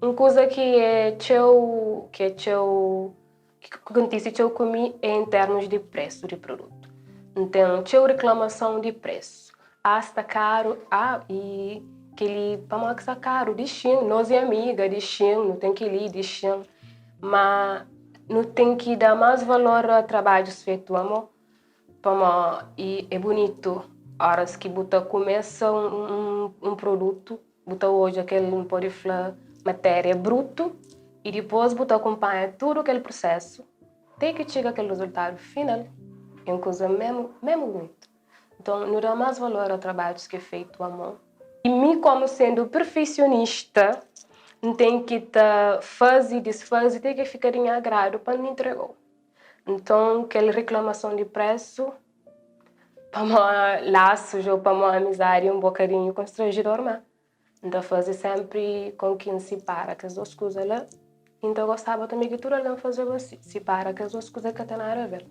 Un kuza ki é txeu, ki é txeu, ki kontise txeu ku mi é en termus di presu di produtu. N ten txeu riklamason di presu. Ah, sta karu, ah, i kel-li pamodi ki sta karu? Dixin, nos é amiga, dixin, nu ten kel-li, dixin. Ma nu ten ki da más valor a trabadjus fetu a mô, pamodi é bunitu óras ki bu ta kumesa un produtu. Bu ta odja kel, nu pode fla, matéria brutu i dipôs bu ta akunpanha tudu kel prusésu te ki txiga kel rezultadu final. É un kuza mésmu, mésmu bunitu. Nton, nu da más valor a trabadjus ki é fetu a mon. I mi kómu sendu perfeisionista, N ten ki ta faze, disfaze te ki fika di nha agradu pa N intrega-u. Nton, kel riklamason di présu Pamó lasus ou pamó amizadi é un bokadinhu konstrangidor má N ta faze sénpri kon ki N sipara kes dos kuza la i N ta gostaba tanbê ki tudu algen fazeba si, sipara kes dos kuza ki ka ten nada a ver.